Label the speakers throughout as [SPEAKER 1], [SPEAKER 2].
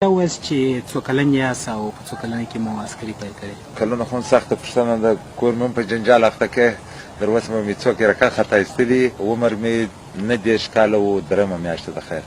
[SPEAKER 1] دا ووایاست چې څو کلن یاست او په څو کلنۍ کې مو عسکري پیل کړې؟
[SPEAKER 2] کلونه خو هم سخته پوښتنه ده، کور مې هم په جنجال اخته کړی، تر اوسه به مې څو کرکه خطا ایستلي، عمر مې 39 کاله و، درېیمه میاشت ده خیر.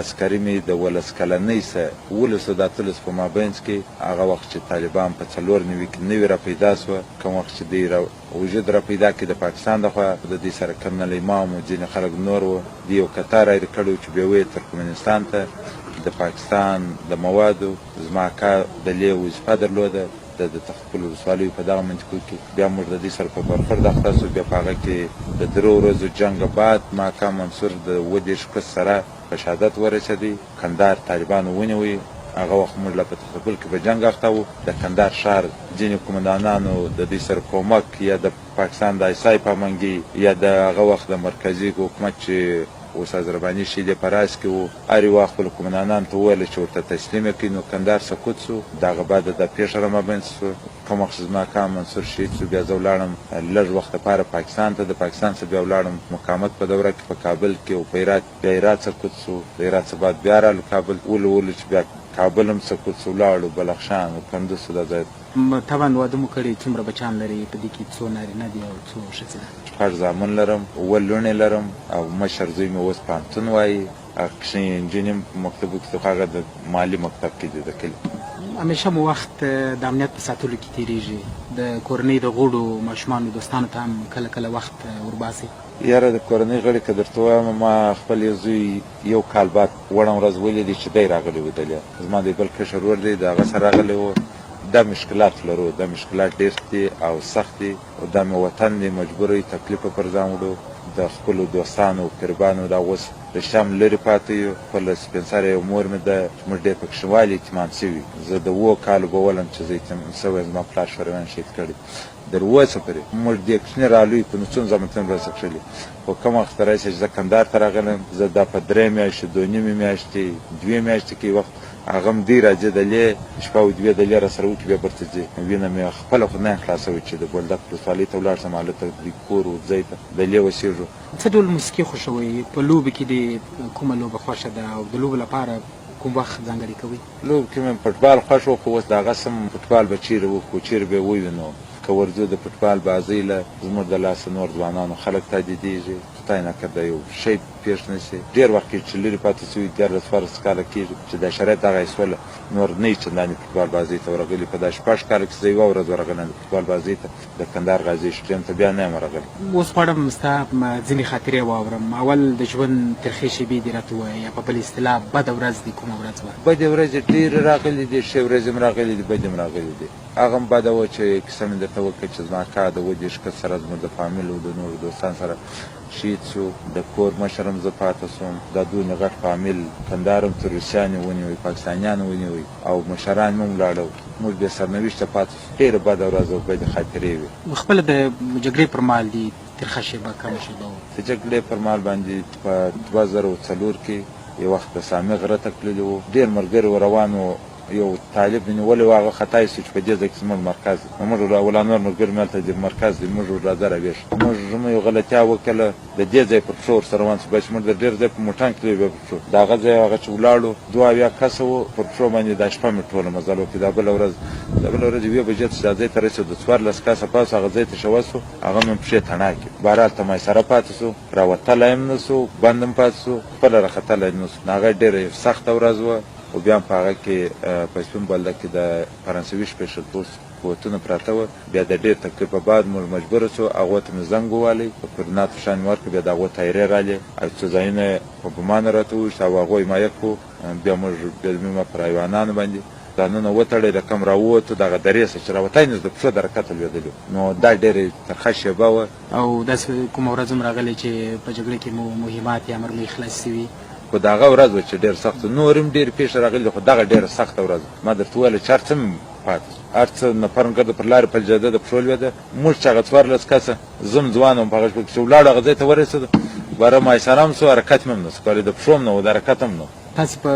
[SPEAKER 2] عسکري مې د 17 کلنۍ څه 17 د 18 په مابینځ کې، هغه وخت چې طالبان په 94 کې نوي را پیدا شوه، کوم وخت چې دوی را وجود را پیدا کړي د پاکستان د خوا، د دوی سره کرنل امام و، ځینې خلک نور و، دوی یو کتار رایر کړی و چې بیوه یې ترکمنستان ته د پاکستان د موادو. زما اکا د لې وظیفه درلوده د تخت پل ولسوالیو په دغه منطقو کې، بیا موږ د دوی سره په برخورد اخته شو. بیا په هغه کې د درو ورځو جنګ بعد ما اکا منصور د 37 کس سره په شهادت ورسېدی. کندهار طالبانو ونیوی، هغه وخت موږ لا په تخت پل کې په جنګ اخته وو. د کندهار ښار ځینې قومندانانو د دوی سره کومک یا د پاکستان د آی اس آی په همغږي یا د هغه وخت د مرکزي حکومت چې استاد رباني شیدې په راس کې وو، هر یوه خپلو قومندانانو ته وویل چې ورته تسلیم یې کړئ، نو کندهار سقوط شو. د هغه بعد دا پېښه رامابینځته شوه. کوم وخت چې زما اکا منصور شهید شو، بیا زه ولاړم لږ وخت لپاره پاکستان ته، د پاکستان څخه بیا ولاړم مقاومت په دوره کې په کابل کې او په هرات، بیا هرات سقوط شو، د هرات څخه بعد بیا رالو کابل، ولو ولو چې بیا کابل هم سقوط شو، ولاړو بلخشان او کندوز ته دا ځای.
[SPEAKER 1] طبعا واده مو کړی، څومره بچان لرئ، په دې کې څو نارینه دي او څو ښځې ده؟
[SPEAKER 2] شپږ زامن لرم، اووه لوڼې لرم او مشر زوی مې اوس پوهنتون وايي، هغه کوچنۍ نجونې هم په مکتبو کې دي، خو هغه د مالي مکتب کې دي د کلي.
[SPEAKER 1] همیشه مو وخت د امنیت په ساتلو کې تېرېږي، د کورنۍ د غړو، ماشومانو، دوستانو ته هم کله کله وخت ورباسئ؟
[SPEAKER 2] یاره د کورنۍ غړي که درته ووایم، ما خپل یو زوی یو کال بعد وړم ورځ ولیدی چې دی راغلی و دلې، زما د بل کشر ورور دی، د هغه سره راغلی و. دا مشکلات لرو، دا مشکلات ډېر دي او سخت دي، او دا مې وطن دی، مجبور یو تکلیف پر ځان وړو. د خپلو دوستانو او قربانو دا اوس رښتیا هم لرې پاتې یو. خپله سپین سرې یوه مور مې ده چې موږ ډېر په کوچنیوالي یتیمان شوي، زه د 7 کالو به ولم چې زه یتیم شوی یم، زما پلار شورویان شهید کړی. در اوسه پورې موږ دې کوچني رالوی کړو، نو څومره زحمتونه راسره کښلي. خو کوم وخت راهیسې چې زه کندهار ته راغلی یم، زه دا په 3 میاشتې، 2.5 میاشتې، 2 میاشتې کې وخت هغه هم دوی راځي د لې شپه او دوې د لې راسره وکړي، بیا بیرته ځي. وینه مې خپله خو نه یم خلاصوي چې د بولدک ولسوالۍ ته ولاړ شم، هلته دوی کور و ځای ته د لې وسېږو.
[SPEAKER 1] څه ډول موسیقي خوښوئ؟ په لوبو کې دې کومه لوبه خوښه ده او د لوبو لپاره کوم وخت ځانګړی کوئ؟
[SPEAKER 2] لوبو کې مې فوټبال خوښ و، خو اوس د هغه سم فوټبال به چېرې وکړو، چېرې به یې ووینو؟ که ورځو د فوټبال بازۍ له زموږ د لاسه نور ځوانانو خلک تهدیدېږي، خدای نکرده یو شی پېښ نه شي. ډېر وخت کېږي چې لرې پاتې شوي، 13 14 کاله کېږي چې دا شرایط دغه یې شول، نور نه یو چندانې فوټبال بازۍ ته ورغلي. په دا 6 کاله کې زه یوه ورځ ورغلی یم د فوټبال بازۍ ته، د کندهار غازي سټډیم ته بیا نه یم ورغلی.
[SPEAKER 1] اوس غواړم ستا ځینې خاطرې واورم. اول د ژوند ترخې شېبې دې راته ووایه، یا په بله اصطلاح بده ورځ دې کومه ورځ وه؟
[SPEAKER 2] بدې ورځې ډېرې راغلې دي، ښې ورځې هم راغلې دي، بدې هم راغلې دي. هغه هم بده وه چې کیسه مې درته وکړه چې زما اکا د 37 کس سره زموږ د فامیل او د نورو دوستان سره شهید شو، د کور مشر هم زه پاتې شوم. دا دونې غټ فامیل کندهار هم تروریستیانو ونیوی، پاکستانیانو ونیوی او مشران مې هم ولاړل، موږ بې سرنوشته پاتې شو. ډېره بده ورځ او بدې خاطرې وې.
[SPEAKER 1] خپله د جګړې پر مهال دې ترخه شېبه کومه شېبه وه؟
[SPEAKER 2] د جګړې پر مهال باندې په 2004 کې یو وخت د سامي غره ته تللي وو، ډېر ملګري وو روان وو، یو طالب مې نیولی و، هغه خطا یې شو چې په دې ځای کې زموږ مرکز دی، نو موږ ولا نور ملګري مې هلته د مرکز دی، موږ راځه راویښ، موږ هم یو غلطیا وکړه، د دې ځای پر پښو ورسره روان شو، بس موږ د ډېر ځای په موټان کې تللي، بیا پر پښو د هغه ځای هغه چې ولاړو 72 کسه وو پر پښو باندې دا شپه مې ټوله مزل وکړ. دا بله ورځ دا بله ورځ 1 بجې ته چې دا ځای ته رسېدو، 14 کسه پاس هغه ځای ته شوه شو، هغه مې پښې تڼاکې، بهرحال ته میسره پاتې شو، راوتلی هم نه شو، بند هم پاتې شو، خپله راختلی نه شو. نو هغه ډېره یو سخته ورځ وه. خو بیا هم په هغه کې په سپین بولدک کې د فرانسوي سپیشل فورس قوتونه پراته وه، بیا د ډېر تکلیف په بعد موږ مجبور شو، هغو ته مې زنګ ووالی، په کوردیناتو شان مې ورکړ، بیا د هغو طیارې رالې او څو ځایونه یې په بمانو راته وویشت او هغو حمایه کړو. بیا موږ بیا مې پر حیوانانو باندې ځانونه وتړی، د کم راووتو دغه درې څخه چې راوتی نه د پښو درکته لوېدلي وو، نو دا ډېره ترخه شېبه وه.
[SPEAKER 1] او داسې کومه ورځ هم راغلې چې په جګړه کې مو مهمات یا مرمۍ خلاصې شوي؟
[SPEAKER 2] خو د هغه ورځ وه چې ډېر سخت و، نور هم ډېرې پېښې راغلي دي، خو دغه ډېره سخته ورځ وه. ما درته وویل چې هر څه مې پاتې شو، هر څه نفر ګرده پر لارې په جاده د پښو لوېده. موږ چې هغه 14 کسه، زه هم ځوان وم په هغه شپه کې چې ولاړو هغه ځای ته ورسېدو، باره مایسره هم شو، حرکت مې هم نه شو کولی، د پښو هم نه و، د حرکت هم نه و.
[SPEAKER 1] تاسې په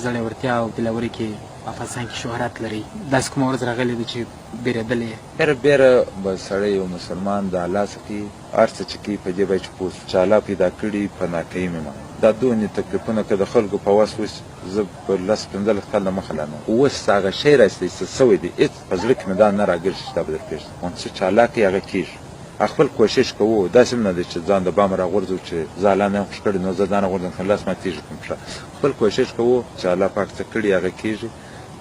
[SPEAKER 1] زړورتیا او دلاوري کې په افغانستان کې شهرت لرئ، داسې کومه ورځ راغلې ده چې بېرېدلې یې؟
[SPEAKER 2] هره بېره به سړی یو مسلمان د الله څخه کوي، هر څه چې کوي په دې باید چې پوه شو چې الله پیدا کړي په ناکوي مې ما. دا دونې تکلیفونه که د خلکو په وس وسي، زه په لس 15 کاله د مخه لا نه وم. اوس هغه شی راسته ایستل شوی دی، هېڅ په زړه کې مې دا نه راګرځي چې دا به در پېښ شي. څه چې الله کوي هغه کېږي. خپل کوشش کوو، داسې هم نه دی چې ځان د بامه راغورځوو چې زه الله نه یم خوښ کړی نو زه دا نه غورځم که لاس ماتېږي کوم پښه. خپل کوشش کوو چې الله پاک څه کړي هغه کېږي،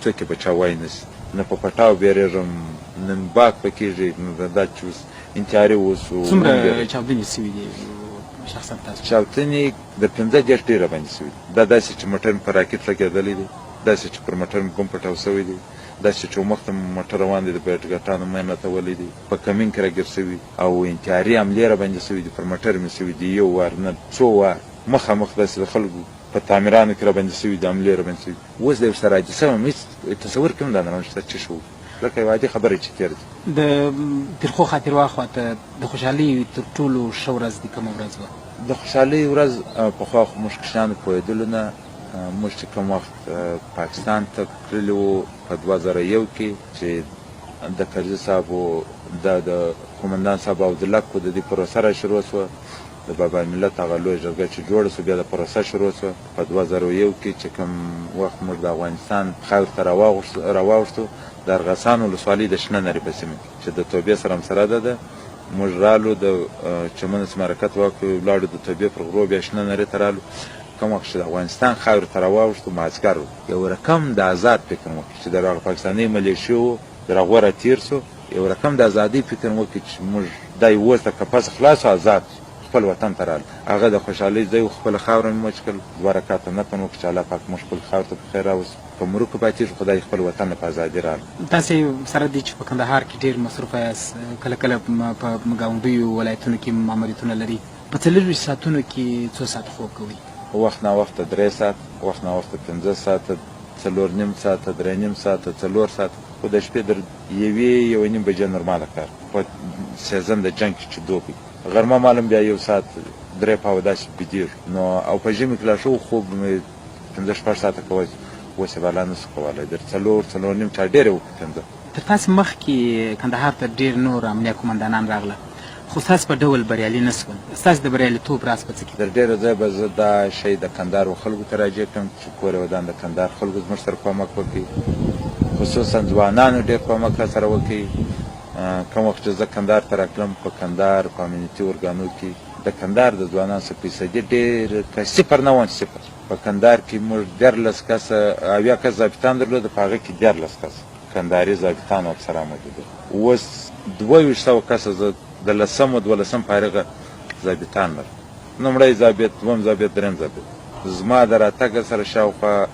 [SPEAKER 2] څوک یې په چا وای نه شي. نه په پټاو بیریږم، نه مې باک په کېږي، نه دا چې اوس انتحاري اوسو.
[SPEAKER 1] څومره چاودنې شوي دي شخصا تاسو؟
[SPEAKER 2] چاودنې د 35 ډېر راباندې شوي دي. دا داسې چې موټر مې په راکټ لګېدلی دی، داسې چې پر موټر مې بم پټاو شوی دی، داسې چې مخته مې موټر روان دی د بیټګټانو مین راتولی دی، په کمین کې راګیر شوي او انتحاري حملې راباندې شوي دي، پر موټر مې شوي دي، یو وار نه څو وار مخامخ داسې د خلکو په تعمیرانو کې راباندې شوي دي، حملې راباندې شوي دي. اوس د یو سره عادي شوی یم، هېڅ تصور کې هم دا نه راوړم چې څه شو، لکه یوه عادي خبره چې تېره شي.
[SPEAKER 1] د ترخو خاطرو اخوا ته د خوشحالۍ تر ټولو ښه ورځ دې کومه ورځ وه؟
[SPEAKER 2] د خوشحالۍ ورځ پخوا خو موږ کشرانو پوهېدلو نه، موږ چې کوم وخت پاکستان ته تللي وو په 2001 کې چې د کرزي صاحب د قومندان صاحب عبدالله کو د دې پروسه را شروع شوه، د بابا ملت هغه لویه جرګه چې جوړه شوه بیا د پروسه شروع شوه. په 2001 کې چې کوم وخت موږ د افغانستان خاورې ته راواوښتو، د ارغسان ولسوالۍ د شنه نري په سیمه کې چې د توبې سره همسرده ده، موږ رالو د چمن سیمه حرکت وکړو، ولاړو د توبې پر غرو، بیا شنه نري ته رالو. کوم وخت چې د افغانستان خاورې ته راواوښتو مازدیګر و، یو رقم د ازاد فکر مو وکړ چې د هغه پاکستاني ملیشو د هغو را تېر شو، یو رقم د ازادۍ فکر مو وکړ چې موږ دا اوس د قفس خلاص شو، ازاد شو، خپل وطن ته رالو. هغه د خوشحالۍ ځای و، خپله خاوره مې مچ کړل، 2 رکعته نفل مې وکړ چې الله پاک موږ خپل خاورې ته په خیر راوست، که مرکو پاتېږو خدای خپل وطن له په ازادي رالو.
[SPEAKER 1] تاسې سره دې چې په کندهار کې ډېر مصروفه یاست، کله کله په ګاونډیو ولایتونو کې ماموریتونه لري، په 24 ساعتونو کې څو ساعته خوب کوئ؟
[SPEAKER 2] وخت ناوخته 3 ساعت، وخت ناوخته 5 ساعته، 4.5 ساعته، 3.5 ساعته، 4 ساعته، خو د شپې در 1-1.5 بجې نورماله کار په season د جنګ کې چې دوبی غرمه معلوم بیا 1 ساعت 3 پاوه داسې بیدېږو نو. او په ژمي کې لا ښه و، خوب مې 5-6 ساعته کوی، اوس یې بالا نه شو کولی، در 4-4.5 چا ډېر یې وکړو 5.
[SPEAKER 1] تر تاسې مخکې کندهار ته ډېر نور امنیه قومندانان راغله، خو ستاسې په ډول بریالي نه شول، ستاسې د بریالیتوب راز په څه کې؟
[SPEAKER 2] تر ډېره ځایه به زه دا شی د کندهار و خلکو ته راجع کړم چې کور یې ودان، د کندهار خلکو زموږ سره کومک وکړي، خصوصا ځوانانو ډېر کومک را سره وکړي. کوم وخت چې زه کندهار ته راتلم، په کندهار په امنیتي ارګانو کې د کندهار د ځوانانو څخه فیصدي ډېر که صفر نه وم، صفر. په کندهار کې موږ 13 کسه، 70 کسه ضابطان درلوده، په هغه کې 13 کسه کندهاري ضابطان او افسران موجود وو. اوس 2200 کسه زه د لسم او دولسم فارغه ضابطان لرم، لومړی ضابط، دوم ضابط، دریم ضابط. زما د راتګ سره شاوخوا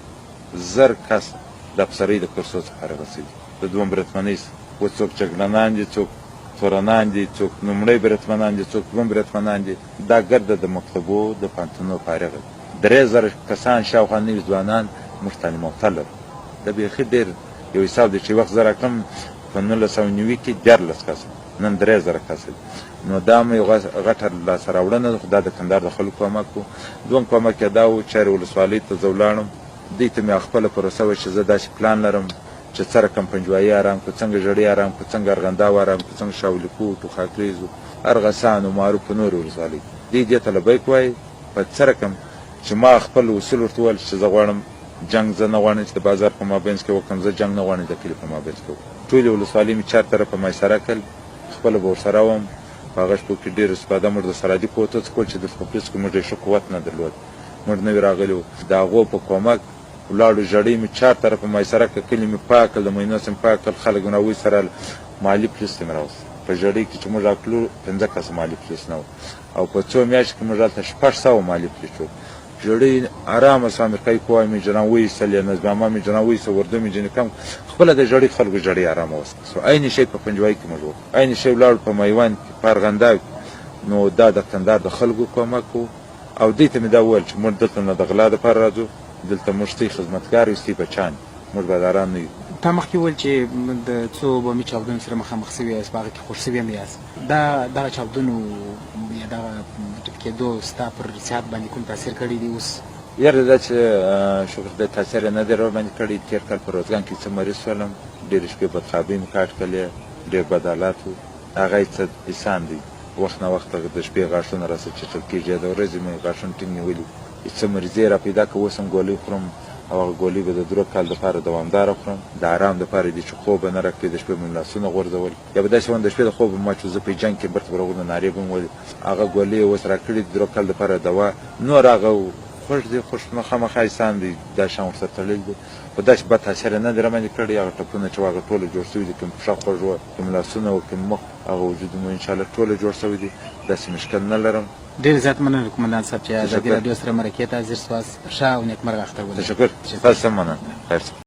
[SPEAKER 2] 1000 کسه د افسرۍ د کورسو څخه فارغه شوي، د دوم برتمنۍ څخه. اوس څوک جګړنان دي، څوک تورنان دي، څوک لومړی برتمنان دي، څوک دوم برتمنان دي، دا ګرده د مکتبو د پوهنتونو فارغه دي. 3000 کسان شاوخوا نوي ځوانان موږ تعلیم یافته لرو. دا بیخي ډېر یو حساب دی چې وخت زه راتلم په 1990 کې 13 کسه، نن 3000 کسه دي. نو دا مو یو غټه لاسته راوړنه ده، خو دا د کندهار د خلکو کومک و. دوم کومک یې دا و چې هرې ولسوالۍ ته زه ولاړم، دوی ته مې خپله پروسه وه چې زه داسې پلان لرم چې څه رقم پنجوایي ارام کړو، څنګه ژړۍ ارام کړو، څنګه ارغنداو ارام کړو، څنګه شاولیکوټ و خاکریز و ارغسان و معروف په نورو ولسوالۍ. دوی دې ته لبیک وایي په څه رقم چې ما خپل اصول ورته وویل چې زه غواړم جنګ، زه نه غواړم چې د بازار په مابینځ کې وکړم، زه جنګ نه غواړم د کلي په مابینځ کې وکړم. ټولې ولسوالۍ مې چار طرفه میسره کړل، خپله به ورسره وم. په هغه شپو کې ډېر استفاده موږ د سرحدي قوتو څخه کول چې دلته په پولیسو کې موږ ډېر ښه قوت نه درلود، موږ نوي راغلي وو. د هغو په کومک ولاړو، ژړۍ مې چار طرفه میسره کړه، کلي مې پاک کړل، د مینو څخه مې پاک کړل، خلک مې راویستل، مالي پولیس ته مې راوستل. په ژړۍ کې چې موږ راتلو 5 کسه مالي پولیس نه وو، او په څو میاشتو کې موږ هلته 600 مالي پولیس جوړ. ژړۍ ارامه سوه، امریکایي قواوې مې جنان وایستلې، نظامه مې جنان وایسته، اردو مې جنې کم، خپله د ژړۍ خلکو ژړۍ ارامه وسوه. عین شی په پنجوایي کې موږ وکړو، عین شی ولاړو په میوند کې، په ارغنداو کې. نو دا د کندهار د خلکو کومک و. او دوی ته مې دا وویل چې موږ دلته نه د غلا دپاره راځو، دلته موږ ستۍ خدمتګار یو، ستۍ بچان یو، موږ باداران نه یو.
[SPEAKER 1] تا مخکې وویل چې د څو بمي چاودنو سره مخامخ شوي یاست، په هغه کې خوښ شوي هم یاست. دا دغه چاودنو یا دغه ټپي کېدو ستا پر صحت باندې کوم تاثیر کړی دی اوس؟
[SPEAKER 2] یاره دا چې شکر دی تاثیر یې نه دی راباندې کړی. تېر کال په روزګان کې څه مریض شولم، ډېرې شپې بدخوابۍ مې کاټ کړلې، ډېر بد حالات و. هغه یې څه احسان دی، وخت نا وخته د شپې غاښونه راسره چټل کېږي، یا د ورځې مې غاښونه ټینګ نیولي. څه مریضي را پیدا کړه، اوس هم ګولۍ خورم او هغه ګولۍ به د درو کال دپاره دوامداره خورم. د ارام دپاره دي چې خوب به نه راکړي، د شپې به مې لاسونه غورځول، یا به داسې وم د شپې د خوب به ما چې زه په جنګ کې بیرته به راغلم نارې به مې وهلې. هغه ګولۍ یې اوس راکړي د درو کال دپاره دوا. نور هغه خوښ دی، خوښ خامخا انسان دی، دا شیان ورسره تړلي دي، خو داسې بد تاثیر یې نه دی راباندې کړی. هغه ټپونه چې وه هغه ټوله جوړ شوي دي، کوم پښه خوږ وه، کوم لاسونه وه، کوم مخ، هغه وجود مو انشاءالله ټوله جوړ شوی دی، داسې مشکل نه لرم.
[SPEAKER 1] ډېر زیات مننه قومندان صاحب چې ازادي راډیو سره مرکې ته حاضر شواست. ښه او نیکمرغه اختر ولرئ.
[SPEAKER 2] تشکر، ستاسو هم مننه، خیر شه.